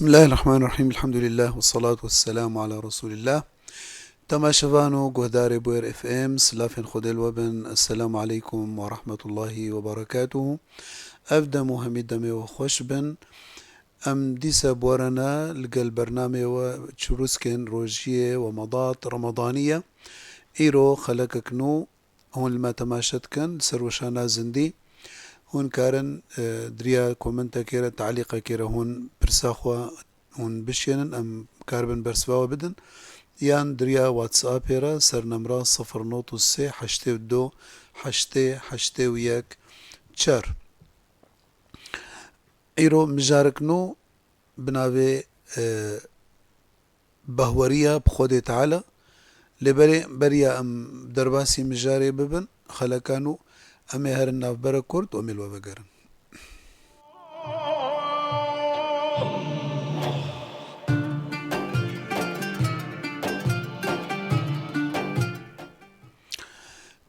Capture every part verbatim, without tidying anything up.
Bismillahirrahmanirrahim. Elhamdülillah ve salatu ve selamu ala Resulillah. Temaşevan û guhdarê Bûyer F M, silafên Xwedê li we bin. Esselamu aleykum ve rahmetullahi ve berekatuhu. Ev dem û hemî demê we xweş bin. Em dîsa bi we re ne li gel bernameyê we çirûskên rojiyê we medat Remadanî ye. Îro xelekek nû hûn li me temaşe dikin, li ser weşana zindî. Hûn karin, e, di riya komentekê re, talîqekê re hûn pirsa xwe hûn bişênin, em karibin bersiva we bidin. Yan di riya WhatsAppê re ser nemra sifir not û sê heştê û du heştê heştê û yek çar. Îro mijarek nû bi navê, e, Bahweriya bi Xwedê Teala. Lê berê beriya em derbasî mijarê bibin, xeleka nû, em ê herin navbera kurt û em ê li we vegerin.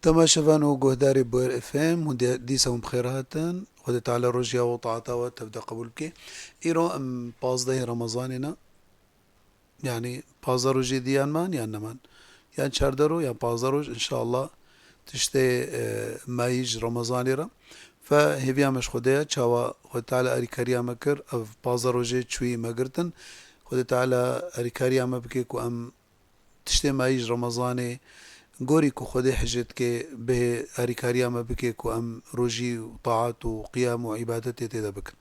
Temaşevan û guhdarê Bûyer F M, hûn dî-, dîsa hûn bi xêr hatin. Xwedê Teala rojiya we û taata we tev de qebûl bike. Îro em pazdehê Remezanê ne. Yanî pazdeh rojê dî yan man yan neman. Yan çardeh roj yan pazdeh roj, înşallah tiştê, e, mayî ji Remezanê re. Fe hêviya me ji Xwedê ye, çawa Xwedê Teala alîkariya me kir, ev pazdeh rojê çûyî me girtin. Xwedê Teala alîkariya me bike ku em tiştê mayî ji Remezanê, gorî ku Xwedê hicê dike, bihê alîkariya me bike ku em rojî û taat û qiyam û îbadetê tê de bikin.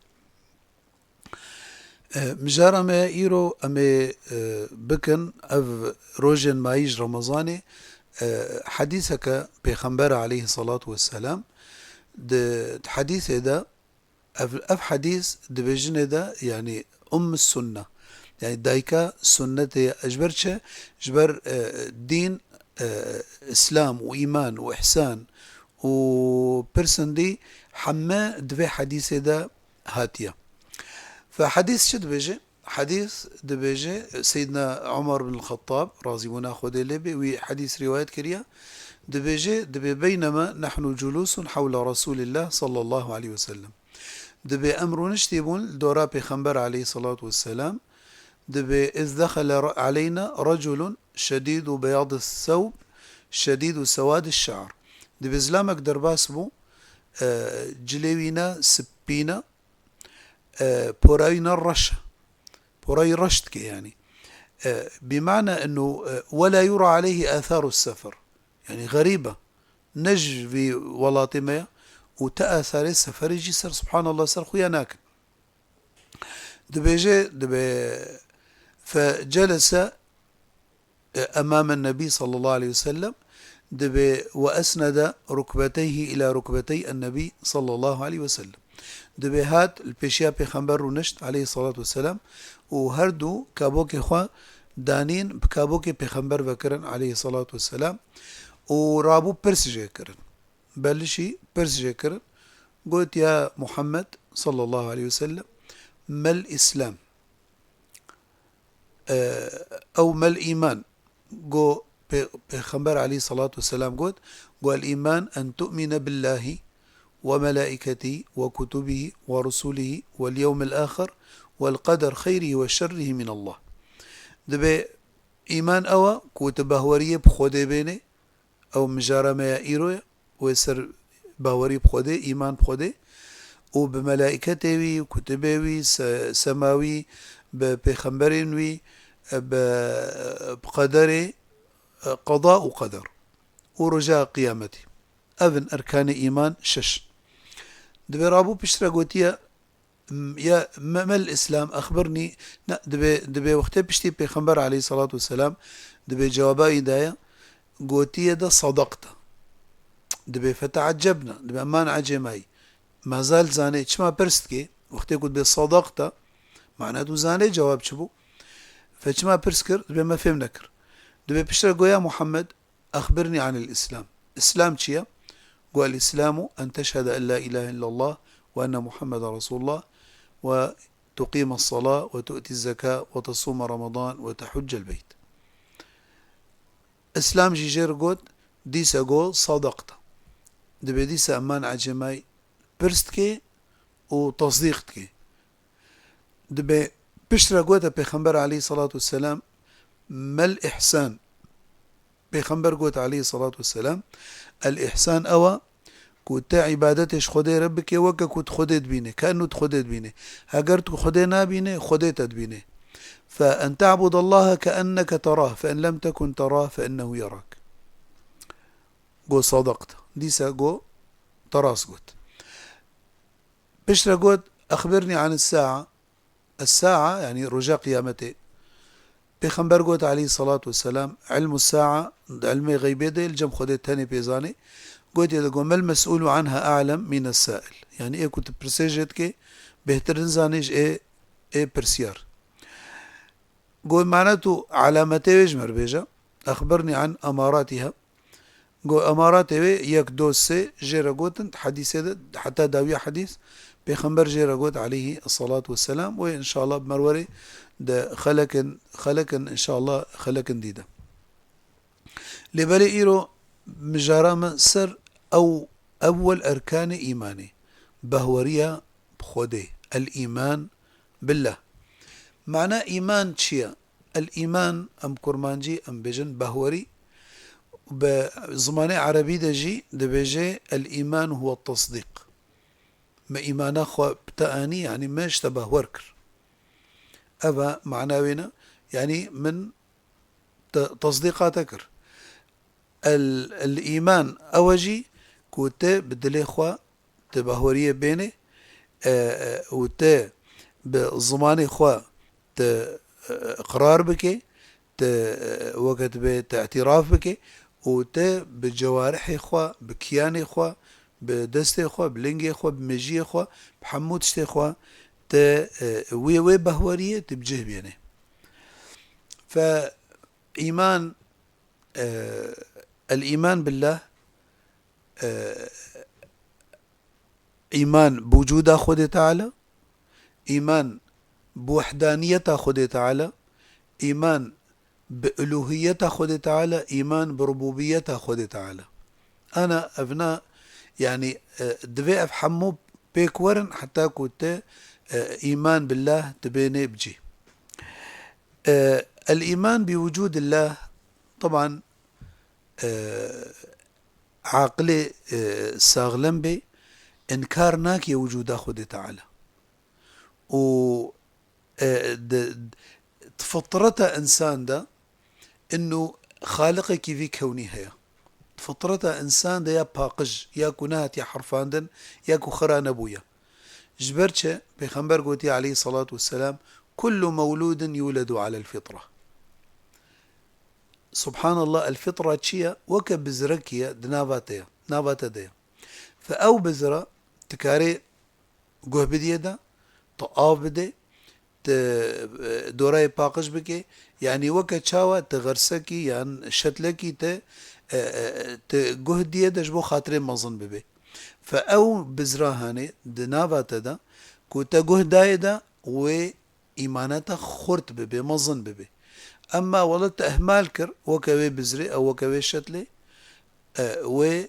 E, mijara me îro em ê, e, bikin ev rojên mayî ji Remezanê, e, hedîseke Pêxember aleyhisselatu vesselam di, di hedîsê de, ev, ev hedîs dibêjinê de, yanî Umm Sunne, yanî dayika sunnetê ye. Ji ber çi? Ji ber, e, dîn, e, Îslam û îman û îhsan û pirsindî heme di vê hedîsê de hatiye. Fe hedîs çi dibêje? Hedîs dibêje, Seyyidina Umar bin Xettab, razîbûna Xwedê lê bê, wî hedîs rîwayet kiriye. Dibêje, dibê, "Beynema nahnu culusun hewla Resulillah sallallahu aleyhi ve sellem." Dibê em rûniştî bûn li dora Pêxember aleyhissalatu vesselam. Dibê, "Iz dexele re-, aleyna reculun şedîdu beyadis sewb, şedîdu sewadiş şe'r." Dibê zilamek derbas bû, e, cilê wî ne sipî ne, e, pora wî ne reş e. Pora wî reş dike yanî. E, bimana inu, e, "Wela yura aleyhi atharu sefer." Yanî xerîb e. Ne ji vî welatê me ye û te asarê seferê jî ser, subhanallah, ser xuya nakin. Dibêje, dibe, "Fe celese, e, emame Nebî sallallahu aleyhi ve sellem", dibe, "Ve esnede rukbeteyhi ila rukbetey en Nebî sallallahu aleyhi ve sellem." Dibe hat li pêşiya Pêxember rûnişt aleyhissalatu vesselam û her du kabokê xwe danîn bi kabokê Pêxember vekirin aleyhissalatu vesselam û rabû pirs jê kirin. Belişî pirs jê kirin. Got, "Ya Muhammed sallallahu aleyhi ve sellem, mel Îslam?" E, ew mel îman? Go, Pê-, Pêxember aleyhissalatu vesselam got, go, "El îman en tu'mine billahi ve melaiketî ve kutubî ve rusulî vel yewmil axir vel qeder xeyrî ve şerrî min Allah." Dibê îman ew e ku tu bahweriyê bi Xwedê bênê, ew mijara me ya îro ye, wê ser bawerî bi Xwedê, îman bi Xwedê û bi melaîketê wî, kutibê wî, se-, sema wî, bi pêxemberên wî, bi, bi qederê, qeda û qeder û roja qiyametî. Ev in erkanê îman şeş. Dibê rabû piştre gotiye, "M-, ya me-, mel Îslam, exbirnî." Ne, dibê, dibê wextê piştî Pêxember aleyhissalatu vesselam dibê cewaba wî daye, gotiye de, "Sadaqte." Dibê feteacebna, dibê man ecêmayî. Mazal zanê, çima pirs dikê? Wextê ku dibê sadaqte, mana tu zanê cewab çi bû? Fe çima pirs kir? Dibê me fêm nekir. Dibê piştre goya Muhammed, "Exbirnî anil Îslam." Îslam çi ye? Go, "El Îslamu en teşhede en la ilahe illallah ve enne Muhammeden Resulullah ve tuqîme sala ve tu'tî zeka ve tesûme Ramadan ve tehuccel beyt." Îslam jî jê re got, dîse go, "Sadaqte." Dibê dîse eman ecêmay pirs dikê û tesdîq dikê. Dibê Piştre gote Pêxember aleyhissalatu vesselam, "Mel ihsan." Pêxember got aleyhissalatu vesselam, "El ihsan ewa ku te îbadetê ji Xwedê re bike weke ku tu Xwedê dibîne, ke enû tu Xwedê dibîne. Heger tu Xwedê nabîne, Xwedê te dibîne. Fe en ta'budallaha ke enneke terah, fe in lem tekun terah, fe innehu yarak." Go sadaqta. Dîsa go te rast got. Piştre got, "Exbirnî anis sa'a." Es-sa'a, yanî roja qiyametê. Pêxember got aleyhissalatu vesselam, "Ilmu sa'a, di ilmê xeybê de li cem Xwedê tenê pê zanê." Gotiye de got, "Mel mes'ulu anha a'lem mine sa'il." Yanî ê ku tu pirsê jê dikê, bêhtir nizanê ji ê, ê pirsyar. Got, "Mana tu alametê wê ji me re bêje." "Exbirnî an emaratiha." Got, "Emaratê wê yek, do, sê." Jê re gotin, di hedîsê de, heta dawiya hedîs, Pêxember jê re got aleyhî esselatu vesselam, wê înşallah bi me re werê de xelekin, xelekin înşallah xelekin dî de. Lê belê îro mijara me ser ew ewwel erkanê îmanê, behweriya bi Xwedê, el-îman billah. Mana îman çi ye? El-îman, em kurmancî, em bêjin behwerî, bi zimanê erebî de jî dibêje el-îman huwe tesdîq. Me îmana xwe bi te anî, yanî me ji te behwer kir. Ev e mana wê ne, yanî min te, tesdîqa te kir. El, el-îman ew e jî ku te bi dilê xwe tu behweriyê bênê, e, e, û tu bi zimanê xwe tu, e, iqrar bikê, tu, e, weke dibê tu îtîraf bikê û tu bi cewarihê xwe, bi kiyanê xwe, bi destê xwe, bi lingê xwe, bi mejiyê xwe, bi hemû tiştê xwe tu, e, wê, wê behweriyê tu bi cih bênê. Fe îman, e, el-îman billah, e, îman bi wicûda Xwedê Teala, îman bi wehdaniyeta Xwedê Teala, îman bi ilûhiyeta Xwedê Teala, îman bi rubûbiyeta Xwedê Teala. Ana evna, yanî, e, divê ev hemû pêk werin heta ku te, e, îman billah dibênê bi cî. E, el-îman bi wicûdillah, teban, e, aqilê, e, saxlem bê, inkar nake wicûda Xwedê Teala. Û, e, di, di fitreta însan de inu xaliqekî vî kewnî heye. Di fitreta însan de ya paqij, ya ku nehatiye herfandin, ya ku xira nebûye. Ji ber çi? Pêxember gotiye aleyhissalatu vesselam, "Kullu mewludin yuledu alel fitra." Subhanallah, el-fitra çi ye? Weke bizrekî ye, di nava te ye, nava te de ye. Fe ew bizra, tu karê guh bidiyê de, tu av bidê, tu, e, dorayê paqij bikê, yanî weke çawa tu xersekî yan şetlekî te, e, e, tu guh diyê de ji bo xatirê mezin bibê. Fe ew bizra hanê di nava te de, ku te guh dayê de, wê îmana te xurt bibe, mezin bibe. Emma wele te ihmal kir, weke wê bizrê, ew weke wê şetlê, e, wê,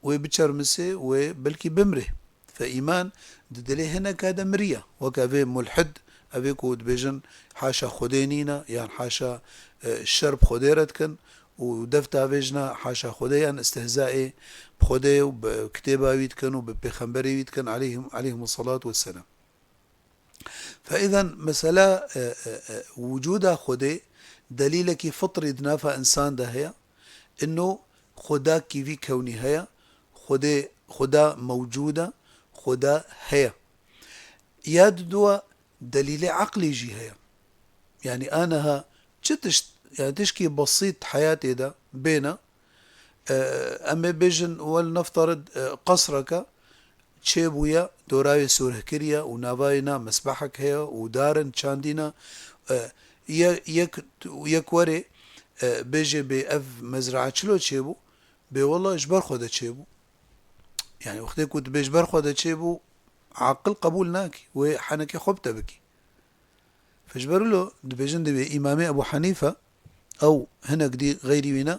wê biçermisê, wê belkî bimrê. Fe îman di dilê hineka de miriye. Weke vê mulhid, ev ê ku dibêjin haşa Xwedê nîne, yan haşa, e, şer bi Xwedê re dikin û def davêjina haşa Xwedê, yan istihzaê bi Xwedê û bi kitêba wî dikin û bi pêxemberê wî dikin, aleyhim, aleyhimus salatu vesselam. Fe îzen mesela, e, e, e, wicûda Xwedê delîlekî fitrî di nava însan de heye. Ino Xwedakî vî kewnî heye. Xwedê, Xweda mewcûd e. Xweda heye. Ya diduwa delîlê eqlî jî heye. Yanî aniha çi tişt, yanî tişkî besît heyatê de bêne, e, em ê bêjin, wel nefterid, e, qesreke çêbûye, dora wê sûreh kiriye û nava wê na mesbehek heye û dar in çandîne, e, ye-, yek, yek werê, e, bêjê bê ev mezraa çilo çêbû, bê wela ji ber xwe de çêbû. Yanî wextê ku dibê ji ber xwe de çêbû, aqil qebûl nakî, wê henekê xwe bi te bikî. Fe ji ber wilo dibêjin, divê Îmamê Ebû Henîfe, ew hinek dî xeyrî wî ne,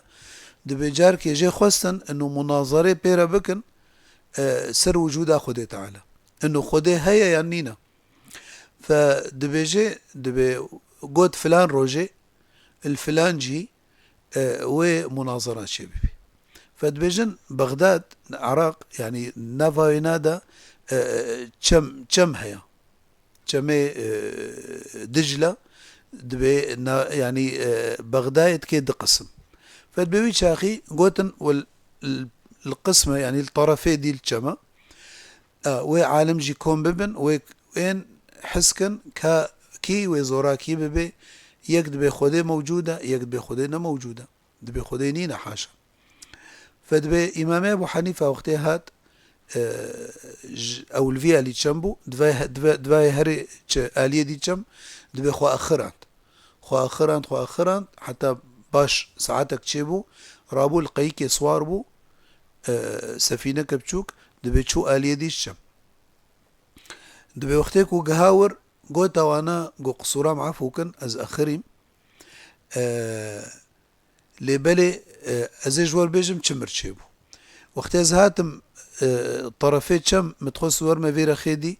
dibê carkê jê xwestin ino munazerê pê re bikin, e, ser wicûda Xwedê Teala. Ino Xwedê heye yan nîne? Fe dibêje, dibê got filan rojê, li filan cî, e, wê munazara çêbibî. Fe dibêjin Bexdad, Iraq, yanî nava wêna de, e, e, çem, çem heye. Çemê, e, Dicla, dibê na-, yanî, e, Bexdayê dikê du qisim. Fe dibê wî çaxî gotin, wel, l-, li qisme, yanî li terefê dî li çema, e, wê alim jî kom bibin, wê ên his kin ka kî wê zorakî bibê, yek dibê Xwedê mewcûd e, yek dibê Xwedê ne mewcûd e. Dibê Xwedê nîne, haşa. Fe dibê Îmamê Ebû Henîfe wextê hat, e, ji ew li vî alî çem bû, divê, divê, divê herê çi aliyê dî çem, dibê xwe axirand. Xwe axirand, xwe axirand, heta baş saetek çêbû, rabû li qeyikê siwar bû, e, sefîneke biçûk, dibê çû aliyê dî çem. Dibê wextê ku giha wir, gota wana, got, qisûra min efû kin, ez axirîm. E, lê belê, e, ez ê ji we bêjim çi mir çêbû. Wextê ez hatim, e, terefê çem, min dixwest werme vê rexê dî,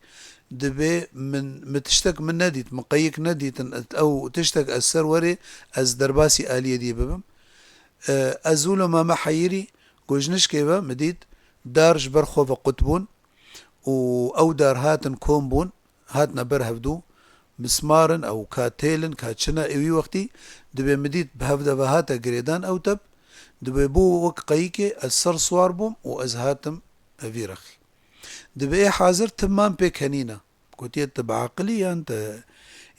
dibê min, min tiştek min nedît, min qeyik nedîtin, ew tiştek ez ser werê, ez derbasî aliyê dî bibim. E, ez wilo mame heyirî, got, ji nişkê ve min dît, dar ji ber xwe ve qut bûn û ew dar hatin kom bûn, hatine ber hevdû, mismar in ew, ka têl in, ka çi ne, ê wî wextî dibê min dît bi hev de ve hate girêdan ew tep, dibê bû wek qeyikê, ez ser siwar bûm û ez hatim vî rexî. Dibê ê hazir tim mam pê kenîna. Gotiye, tu bi aqilî yan te,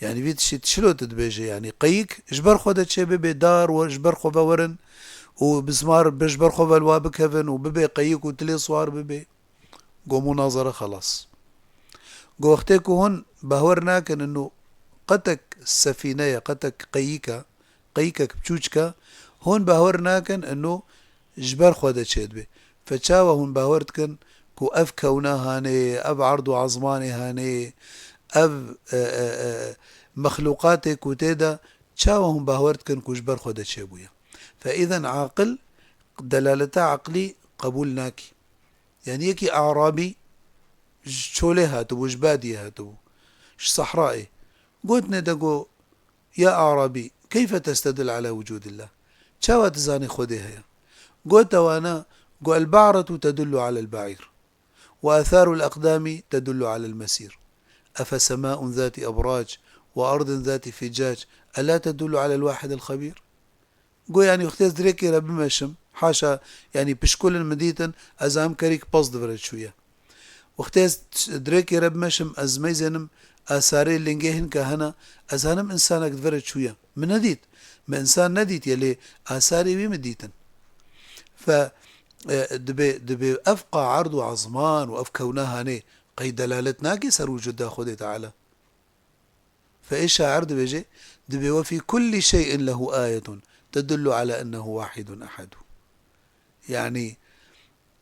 yanî vî tiştî çilo tu dibêje, yanî qeyik ji ber xwe de çê bibê, dar we ji ber xwe ve werin û mismar bi ji ber xwe ve li wa bikevin û bibê qeyik û tu lê siwar bibê. Go munazara xelas. Go wextê ku hûn bahwer nakin ino qetek sefîne ye, qetek qeyîk e, qeyîkek biçûçik e, hûn bahwer nakin ino ji ber xwe de çêdibe. Fe çawa hûn bahwer dikin ku ev kewna hanê, ev erd û ezmanê hanê, ev, e, e, e, mexlûqatê ku tê de, çawa hûn bahwer dikin ku ji ber xwe de çêbûye? Fe îden aqil, delaleta aqlî qebûl nakî. Yanî yekî Arabî ji çolê hatibû, ji badiyê hatibû, ji sehrayê. Gotine de got, ya Arabî, keyfe testedil ala wucudillah? Çawa tu zanî Xwedê heye? Gote wana, got, el ba'retu tedullu alel ba'îr. Ve atharul aqdami tedullu alel mesîr. Efe sema'un zati ebrac ve ardin zati ficac ela tedullu alel wahidil xebîr? Go, yanî, wextê ez dirêkê re bimeşim, haşa, yanî, pişkulin min dîtin, ez em kerî ki pez di vir re çûye. Wextê ez dirêkê re bimeşim, ez meyzênim, asarê lingê hinka hene, ez henim insanek di vir re çûye. Min nedît. Min insan nedîtiye, lê asarê wî min dîtin. Fe, e, dibê, dibê ev qa erd û ezman û ev kewna hanê qey delalet nake ser wicûda Xwedê Teala? Fe ê şair dibêje, dibê, "Ve fî kullî şey'in lehu ayetun tedullu ala ennehu wahidun ehadu." Yanî,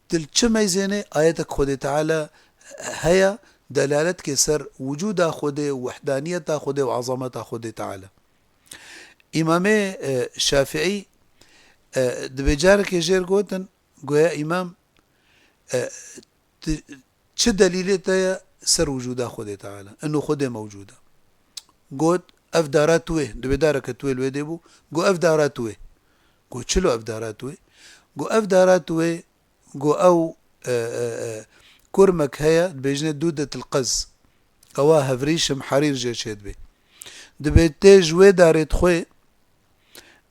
tu li çi meyzênê ayetek Xwedê Teala heye, delalet ke ser wicûda Xwedê û wehdaniyeta Xwedê û azameta Xwedê Teala. Îmamê, e, Şafiî, e, dibê carekê jêr gotin, goya îmam, e, ti-, çi delîlê te ye ser wicûda Xwedê Teala? Ino Xwedê mewcûd e. Got, ev dara tu wê, dibê dareke tu wê li wê dê bû. Got, ev dara tu wê. Got, çilo ev dara tu wê? Got, ev dara tu wê, got, ew, e, e, e, kurmek heye, dibêjine dûdetil qez. Ewa hevrîşim herîr jê çêdibê. Dibê tê ji wê darê dixwê,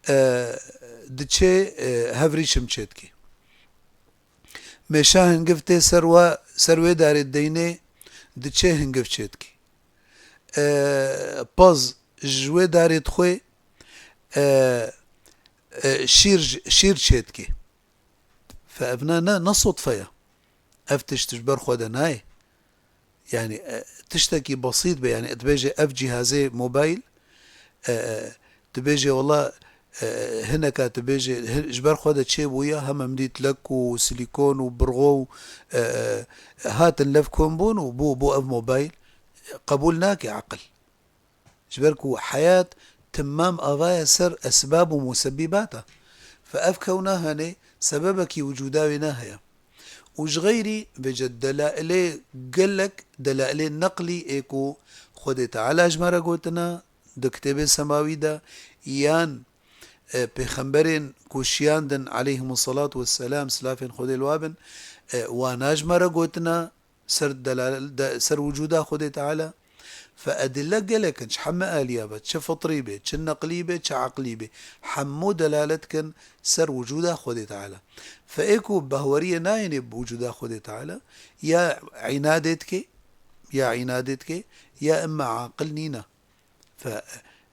e, diçê, e, hevrîşim çêdikê. Mêşa hingiv tê ser wa, ser wê darê deynê, diçê hingiv çêdikê. E, pez ji wê darê dixwê, e, e, şîr, şîr çêdikê. Fe evna ne, ne sodfe ye. Ev tişt ji ber xwe de nayê. Yanî, e, tiştekî besît be, yanî, dibêje ev cîhazê mobayl, e, e, dibêje wela, e, hineka dibêje, hi-, ji ber xwe de çêbûye, heme min dît lek û silîkon û birxo û, e, e, hatin lev kom bûn û bû, bû ev mobayl. Qebûl nake aqil. Ji ber ku heyat timam ava ye ser esbab û musebîbata. Fe ev kewna hene sebebekî wicûda wê ne heye. Û ji xeyrî vêce delailê gelek, delailê neqlî ê ku Xwedê Teala ji me re gotina di kitêbê semawî de, yan, e, pêxemberên ku şiyandin aleyhimus salatu vesselam, silafên Xwedê li wa bin, e, wana ji me re gotina ser delal-, de, ser wicûda Xwedê Teala. Fe edille gelek in, çi heme aliya be, çi fitrî be, çi neqlî be, çi eqlî be, hemû delalet dikin ser wicûda Xwedê Teala. Fe ê ku behweriyê nayênê bi wicûda Xwedê Teala, ya înadê dike, ya înadê dike, ya imma aqil nîne. Fe,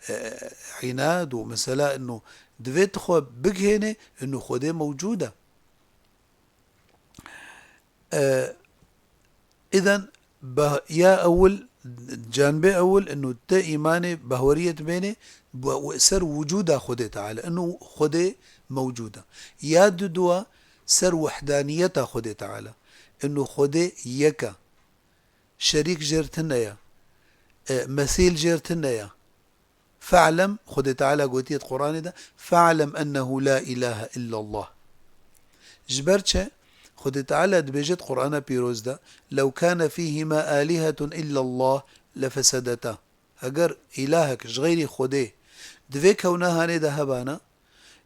e, e, înad û mesela inu divê tu xwe bigihênê inu Xwedê mewcûd e. E, îden be-, ya ewil, canbê ewil inu te îmanê behweriyê dibênê, bu-, ser wicûda Xwedê Teala, inu Xwedê mewcûd e. Ya dudua ser wehdaniyeta Xwedê Teala, inu Xwedê yek e. Şerîk jêr tune ye. E, mesîl jêr tune ye. Fe'lem, Xwedê Teala gotiye di Qur'anê de, "Fe'lem ennehu la ilahe illallah." Ji ber çi? Xwedê Teala dibêje di Qur'ana pîroz de, "Lew kane fîhîma alihetun illallah lefesedeta." Heger îlahek ji xeyrî Xwedê di vê kewna hanê de hebana,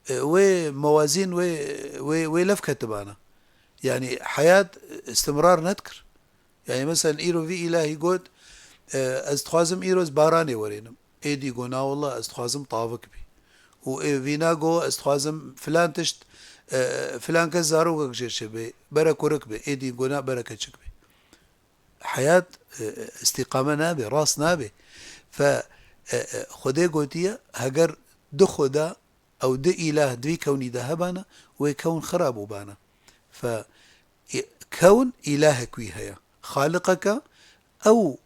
e, wê mewazîn wê, wê, wê lev ketibana. Yanî heyat istimrar nedikir. Yanî, meselen, îro vî îlahî got, e, "Ez dixwazim îro ez baranê werênim." Êdî got, "Na wallah, ez dixwazim tavik bî." Û ê vîna got, "Ez dixwazim filan tişt, e, filan kes zarokek jê çêbe, bere kurik be." Êdî got, "Na, bere keçik be." Heyat, e, e, îstîqame nabe, rast nabe. Fe, e, e, Xwedê gotiye, heger du Xweda ew du îlah di vî kewnî de hebana, wê kewn xira bûbana. Fe, î-, kewn îlahek wî heye. Xaliqeke ew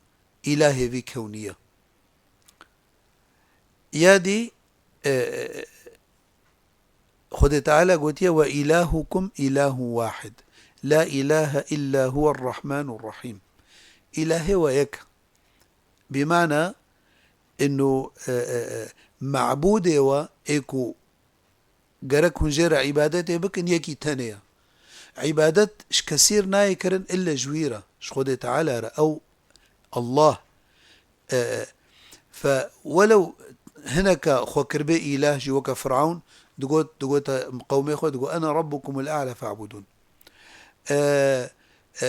îlahê vî kewnî ye. Ya dî, e, e, Xwedê Teala gotiye, "Ve ilahukum ilahu wahid. La ilahe illa huwer rahmanur rahim." Îlahê we yek. Bimana inu, e, e, e, mabûdê we ê ku gerek hûn jê re îbadetê bikin, yekî tenê ye. Îbadet ji kesî re nayê kirin ille ji wî re, ji Xwedê Teala re. Ew Allah. E, e, fe welew hineke xwe kiribê îlah jî weke Firawn, digot, digote qewmê xwe, digot, "Ene rabbukumul a'la fe'budun." E, e,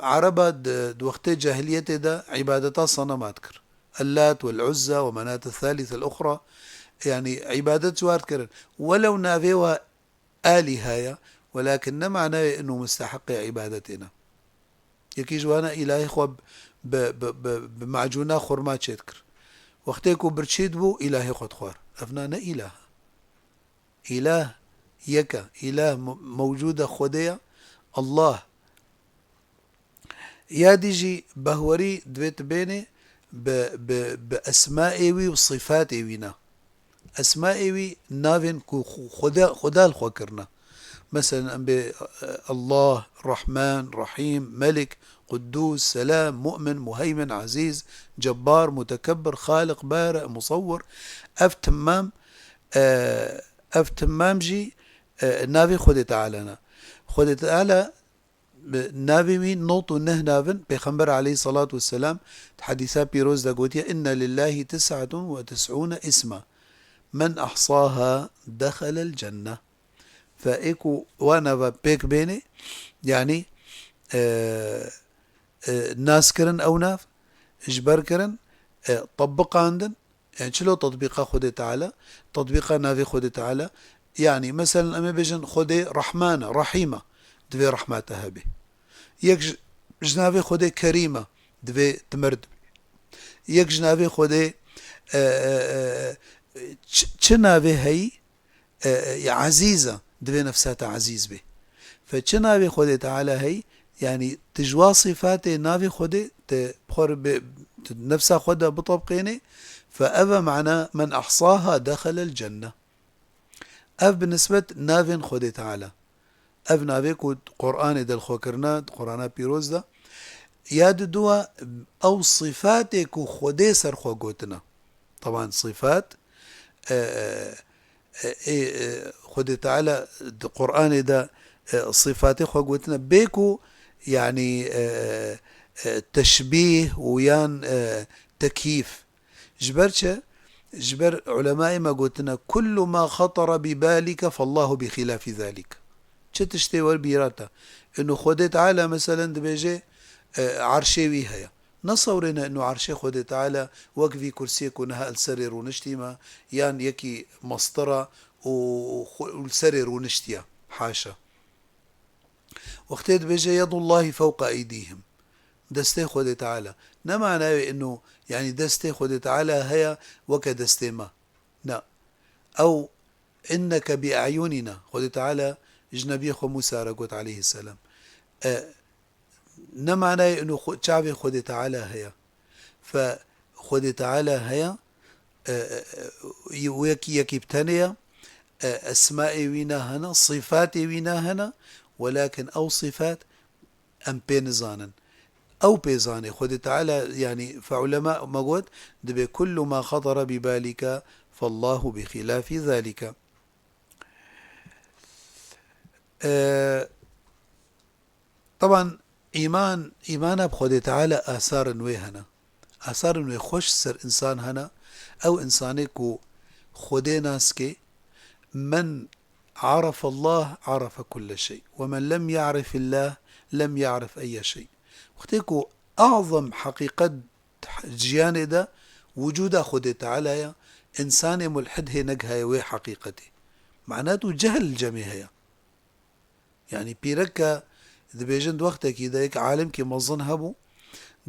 Ereba di, di wextê cahiliyetê de îbadeta senema dikir. Ellat wel Uzza we Menat el Thalithe el Uxra, yanî îbadet ji war dikirin. Welew navê we Alîha ye, welakin ne manayê inu musteheqê îbadetê ne. Yekî ji wana îlahê xwe bi, bi, bi, bi macûna xurma çêdikir. Wextê ku birçî dibû, îlahê xwe dixwar. Ev na ne îlah e. Îlah yek e. Îlah me-, mewcûd e, Xwedê ye. Allah. Ya dî jî behwerî divê tu bênê bi, bi, bi esmaê wî û sifatê wî ne. Esmaê wî navên ku xu-, Xweda, Xweda li xwe kirine. Meselen, em bê, e, Allah, Rahman, Rahîm, Melik, Quddûs, Selam, Mu'min, Muheymin, Ezîz, Cebbar, Mutekebbir, Xaliq, Bari, Musewwir. Ev timam, e, ev timam jî, e, navê Xwedê Teala ne. Xwedê Teala bi navê wî nod û neh nav in, Pêxember aleyhissalatu vesselam di hedîsa pîroz de gotiye, "Inne lillahi tis'atun ve tis'ûne isma. Men ahsaha dehalel cenne." Fe ê ku wa nava pêk bênê, yanî, e, e, nas kirin ew nav, ji ber kirin, e, tebiqandin, Yanî çilo tetbîqa Xwedê Teala? Tetbîqa navê Xwedê Teala. Yanî, meselen, em ê bêjin Xwedê Rehman e, Rehîm e. Divê rehma te hebe. Yek ji, ji navê Xwedê Kerîm e. Divê timir dibe. Yek ji navê Xwedê, e, e, e, çi, çi navê heyî? E, e, ya Ezîz e, divê nefsa te ezîz bê. Fe çi navê Xwedê Teala heyî? Yanî tu ji wa sîfatê navê Xwedê te bi xwe re bê, tu nefsa xwe de bitebqênê, fe ev e mana men ehsaha dehalel cenne. Ev bi nisbet navên Xwedê Teala. Ev navê ku Qur'anê de li xwe kirine, di Qur'ana pîroz de, ya di dua ew sîfatê ku Xwedê ser xwe gotine. Teban sîfat, e, e, e, e, e, Xwedê Teala di Qur'anê de, e, sîfatê xwe gotine. Bê ku, yanî, e, e, teşbîh û yan, e, tekyîf. Ji ber çi? Ji ber ulemayê me gotine, "Kullu ma xatara bi balike fallahu bi xilafî zalik." Çi tiştê wer bîra te? Ino Xwedê Teala, meselen, dibêje, e, erşê wî heye. Nesewrêne ino erşê Xwedê Teala wek vî kursiyê ku niha li serê rûniştî me, yan yekî mestir e û xwe, û li serê rûniştiye. Haşa. Wextê dibêje, "Yedullahi fewqa eydîhim." Destê Xwedê Teala. Ne manayê ino, yanî destê Xwedê Teala heye weke destê me. Na. Ew, "Inneke bi e'yunina." Xwedê Teala ji Nebiyê xwe Mûsa re got aleyhisselam. E, ne manayê ino xwe, çavê Xwedê Teala heye. Fe Xwedê Teala heye, e, e, e, wek yekî bi tenê ye, e, esmaê wî ne hene, sîfatê wî ne hene, welakin ew sîfat em pê nizanin. Ew pê zanê. Xwedê Teala, yanî, fe ulema me got, dibê, "Kullu ma xatara bi balike, fallahu bi xilafî zalike." E, Teban, îman, îmana bi Xwedê Teala asarên wê hene. Asarên wê xweş ser însan hene. Ew însanê ku Xwedê nas ke, "Men arafe Allah, arafe kulle şey. Ve men lem ya'rif Allah, lem ya'rif eyye şey." Wextê ku azam heqîqet jiyanê de, wicûda Xwedê Teala ye, însanê mulhid hê negihaye wê heqîqetê. Mana tu cehil cemê heye. Yanî pîreke, dibêjin di wextekî de yek alimkî mezin hebû,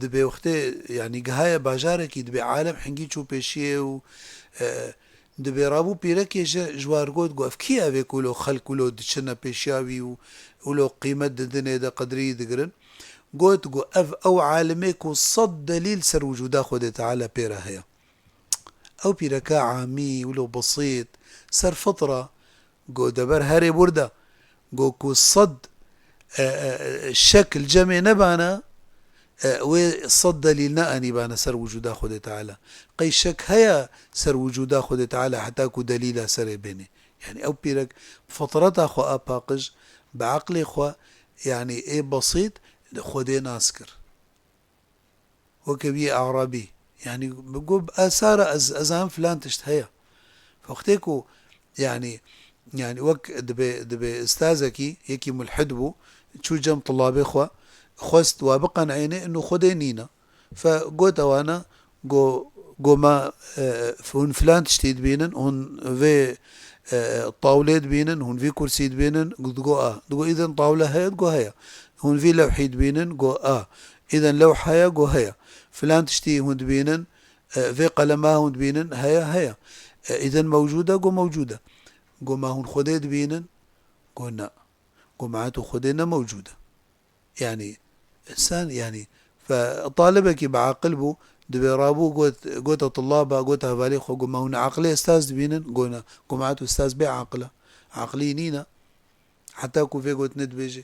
dibê wextê, yanî gihaye bajarekî, dibê alim hingî çû pêşiyê û, e, dibê rabû pîrekê ji, ji war got, got, "Ev kî ev ê ku lo xelk wilo diçine pêşiya wî û wilo qîmet didinê de qedrî digirin?" Got, got, "Ev ew alimê ku sed delîl ser wicûda Xwedê Teala pê re heye." Ew pîreka amî, wilo besît, ser fitra, got, "Deber herê burada." Got, "Ku sed, e, e, e, şek li cemê nebana, e, wê sed delîl neanîbana ser wicûda Xwedê Teala. Qey şek heye ser wicûda Xwedê Teala heta ku delîla serê bênê?" Yanî ew pîrek fitreta xwe a paqij, bi eqlê xwe, yanî ê besît, Xwedê nas kir. Weke wî Arabî. Yanî, bi got, "Asara ez, ez zanim filan tişt heye." Wextê ku, yanî, yanî wek dibe, dibe ustazekî, yekî mulhid bû, çû cem tulabê xwe, xwest wa biqen'êne, inu Xwedê nîne. Fe got ewana, go, go me, e, hûn filan tiştî dibînin, hûn vê, e, tawlê dibînin, hûn vî kursî dibînin, digo a. Digo, "Îden tawle heye?" Digo, "Heye." "Hûn vî lewhî dibînin?" Go, "A." "Îden lewh heye?" Go, "Heye." "Filan tiştî hûn dibînin, e, vê qelema hûn dibînin?" "Heye, heye." "E, îden mewcûd e?" Go, "Mewcûd e." Go, "Ma hûn Xwedê dibînin?" Go, "Na." Go, "Ma tu Xwedê ne mewcûd e." Yanî, însan, yanî, fe talibekî bi aqil bû, dibê rabû got, gote tulaba, gote hevalê xwe, go, "Ma hûn aqilê ustaz dibînin?" Go, "Na." Go, "Ma tu ustaz bê aqil e." Aqilî nîne. Heta ku vê gotinê dibêje.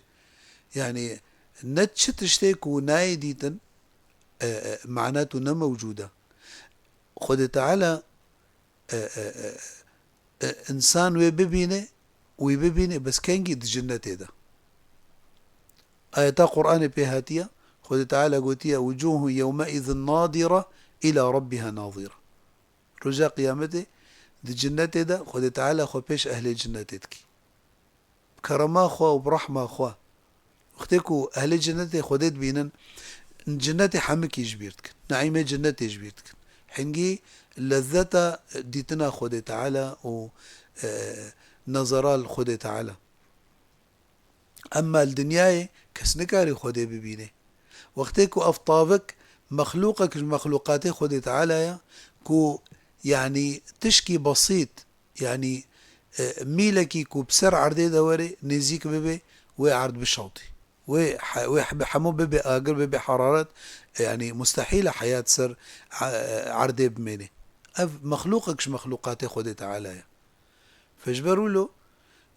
Yanî, ne çi tiştê ku nayê dîtin, e, e, mana tu ne mewcûd e. Xwedê Teala, e, e, e, e, însan wê bibîne, wî bibîne, bes kengî di cinnetê de. Ayeta Qur'anê pê hatiye, Xwedê Teala gotiye, "Wucuhun yewmeizin nadire ila rabbiha nadire." Roja Qiyametê di cinnetê de Xwedê Teala xwe pêş ehlê cinnetê dikî. Bi kerema xwe û bi rehma xwe. Wextê ku ehlê cennetê Xwedê dibînin, cennetê hemikî ji bîr dikin. Neîmê cennetê ji bîr dikin. Hingî lezzeta dîtina Xwedê Teala û, e, nezera li Xwedê Teala. Emma li dinyayê kes nikarî Xwedê bibîne. Wextê ku ev tavik mexlûqek ji mexlûqatê Xwedê Teala ye ku, yanî, tişkî besît, yanî, e, mîlekî ku bi ser erdê de were, nêzîk bibe, wê erd bişewtî. Wê he-, wê he-, bi hemû bibe agir, bibe heraret, e, yanî, mustehîl e heyat ser, e, erdê bimêne. Ev mexlûqek ji mexlûqatê Xwedê Teala ye. Fe ji ber wilo,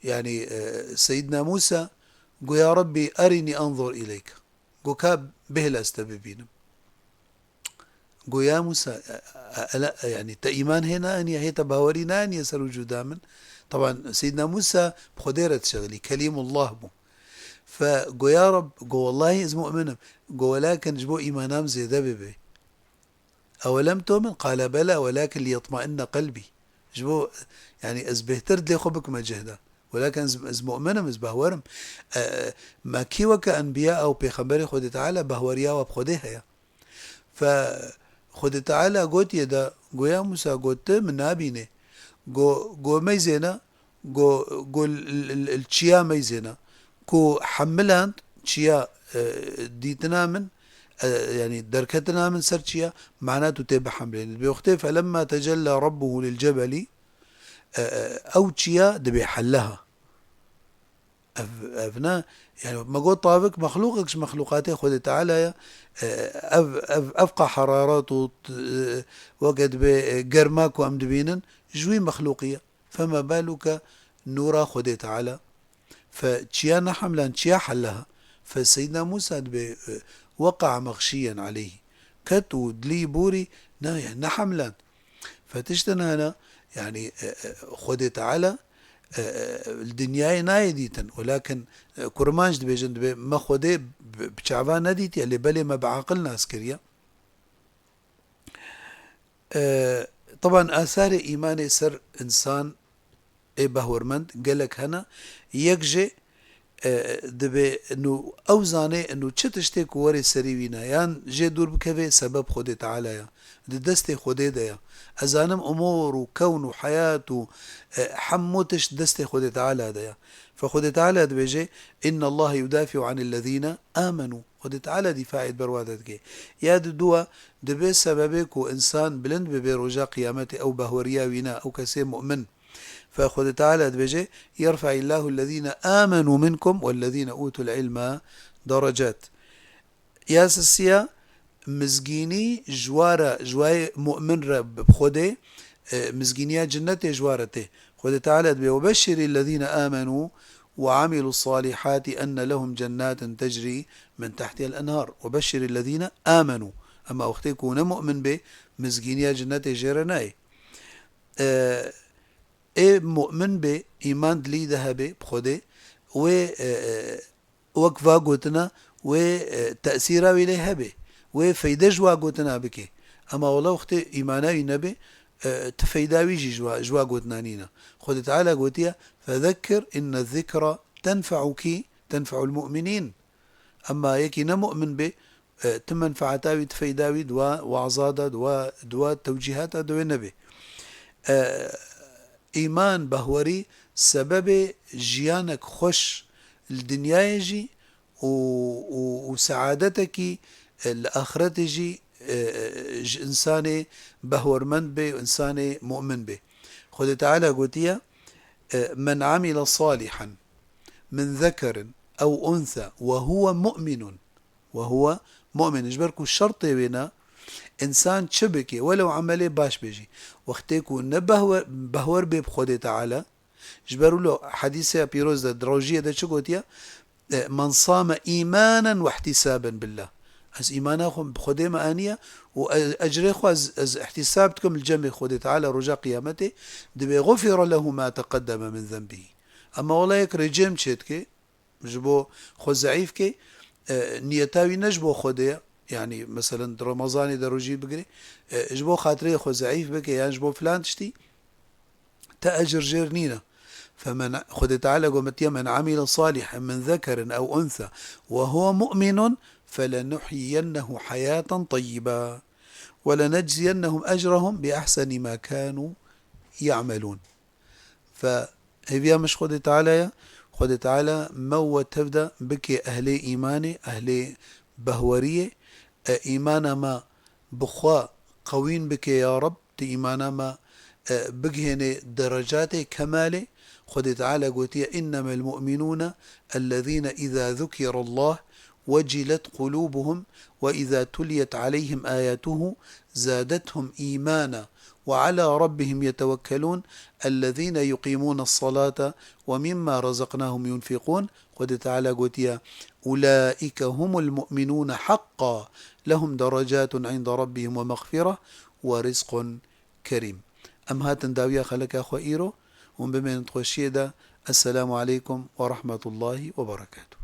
yanî, e, Seyyidna Mûsa got, "Ya Rabbî, erînî enzur îleyke." Got, "Ka bihêle ez te bibînim." Got, "Ya Mûsa, e, e, e, yanî te îman hê neaniye, hê te bawerî neaniye ser wicûda min?" Teban Seyyidna Mûsa bi Xwedê re dişexilî, Kelîmullah bû. Fe go ya Reb, go wellahî ez mu'min im. Go welakin ji bo îmana min zêde bibe. Ewelem tu'min? Qale bela welakin liyetmainne qelbî. Ji bo, yanî ez bêhtir dilê xwe bikime cihda. Welakin ez, ez mu'min im, ez behwer im. E, e, me kî weke enbiya ew pêxemberê Xwedê Teala behweriya we bi Xwedê heye? Fe Xwedê Teala gotiye de, go ya Mûsa, go tu min nabînê. Go, go meyzêne, go, go l-, l-, l-, l-, çiya meyzêne. Ku hemiland çiya, e, dîtina min, e, yanî derketina min ser çiya, mana tu tê bihemlênî. Bi wextê felemma tecella Rabbuhu lil cebelî, e, e, ew çiya dibê helleha. Ev, ev ne, yani me got tavik mexlûqek ji mexlûqatê Xwedê Teala ye. E, ev, ev, ev qa heraret û t-, e, weke dibê, e, germa ku em dibînin, ji wî mexlûqî ye. Fema baluke nûra Xwedê Teala. Fe çiya nehemlan, çiya helleha. Fe Seyyidna Mûsa dibê, e, weqa mexşiyen aleyhî. Ket û dilî borî, ne, yani nehemlan. Fe tiştin hene, yani, e, e, Xwedê Teala, e, e, li dinyayê nayê dîtin. Welakin, e, kurmanc dibêjin, dibê me Xwedê bi, bi çava nedîtiye, lê belê me bi aqil nas kiriye. E, teban asarê îmanê ser însan ê behwermend gelek hene. Yek jê, e, dibê nû ew zanê nû çi tiştê ku werê serî wî ne, yan jê dûr bikevê, sebeb Xwedê Teala ya. Di destê Xwedê de ya. Ez zanim umûr û kewn û heyat û, e, hemû tişt destê Xwedê Teala de ya. Fe Xwedê Teala dibêje, "Inna Allahe yudafi'u anil lezîne amenu." Xwedê Teala dîfaê di ber wa de dike. Ya di dua, dibê sebebê ku însan bilind bibe roja qiyametê, ew behweriya wî ne, ew kesê mu'min. Fe Xwedê Teala dibêje, "Yerfe'illahu ellezîne amenu minkum wellezîne utul ilme derecat." Ya sisiya, mizgînî ji wa re, ji wayê mu'min re bi Xwedê, e, mizgîniya cinnetê ji wa re tê. Xwedê Teala dibê, "Webeşşirî lezîne amenu ve amilus salihati enne lehum cennatin tecrî min tehtihel enhar." "Webeşşirî lezîne amenu." Ema wextê ku ne mu'min bê, mizgîniya cinnetê jê re nayê. E, ê mu'min bê, îman dilî de hebe bi Xwedê, wê, e, e, wek va gotina, wê, e, tesîra wî lê hebe, wê feyde ji wa gotina bike. Ema wela wextê îmana wî nebe, e, ti feyda wî jî ji wa, ji wa gotina nîne. Xwedê Teala gotiye, "Fezekkir inne zikra tenfe'u kî? Tenfe'ul mu'minîn." Ema yekî ne mu'min bê, e, ti menfaeta wî, ti feyda wî di wa waza de, di wa, di wa tewcîhata de wê nebe. E, îman, behwerî, sebebê jiyanek xweş li dinyayê jî û, û, û seadetekî, e, li axretê jî, e, e, ji însanê behwermend bê û însanê mu'min bê. Xwedê Teala gotiye, e, "Men amile salihan min zekerin ew unsa ve huve mu'minun." "Ve huve mu'minun." Ji ber ku şertê wê ne, însan çi bike, welew emelê baş bê jî, wextê ku ne behwe-, behwer bê bi Xwedê Teala, ji ber wilo hedîseya pîroz de, di rojiyê de çi gotiye? E, "Men same îmanen ve ihtisaben billah." Ez îmana xwe bi Xwedê me aniye û e-, ecrê xwe ez, ez ihtisab dikim li cemê Xwedê Teala roja qiyametê, dibê, "Gufira lehu ma teqeddeme min zenbihî." Ema wela yek rê cem çê dike, ji bo xwe zeîf ke, e, niyeta wî ne ji bo Xwedê ye. Yanî, meselen, di Remezanê de rojî bigirê, e, ji bo xatirê xwe zeîf bike yan ji bo filan tiştî, te ecir jêr nîne. Femen, Xwedê Teala gometiye, "Men amile salihen min zekerin ew unsa ve huve mu'minun felenuhyiyennehu hayaten tayyiba ve lenecziyennehum ecrehum bi ahseni ma kanu ya'melun." Fe hêviya min ji Xwedê Teala ye, Xwedê Teala me û we tev de bike ehlê îmanê, ehlê behweriyê, e, îmana me bi xwe qewîn bike ya Reb, tu îmana me, e, bigihênê derecatê kemalê. Xwedê Teala gotiye, "Innemel mu'minûne ellezîne izâ zukirallah وجلت قلوبهم وإذا تليت عليهم آياته زادتهم إيمانا وعلى ربهم يتوكلون الذين يقيمون الصلاة ومما رزقناهم ينفقون." Xwedê Teala gotiye, "أولئك هم المؤمنون حقا لهم درجات عند ربهم ومغفرة ورزق كريم." Em hatin dawiya xeleka xwe îro, hûn bimênin di xweşiyê de. Esselamu aleykum ve rahmetullahi ve berekatuh.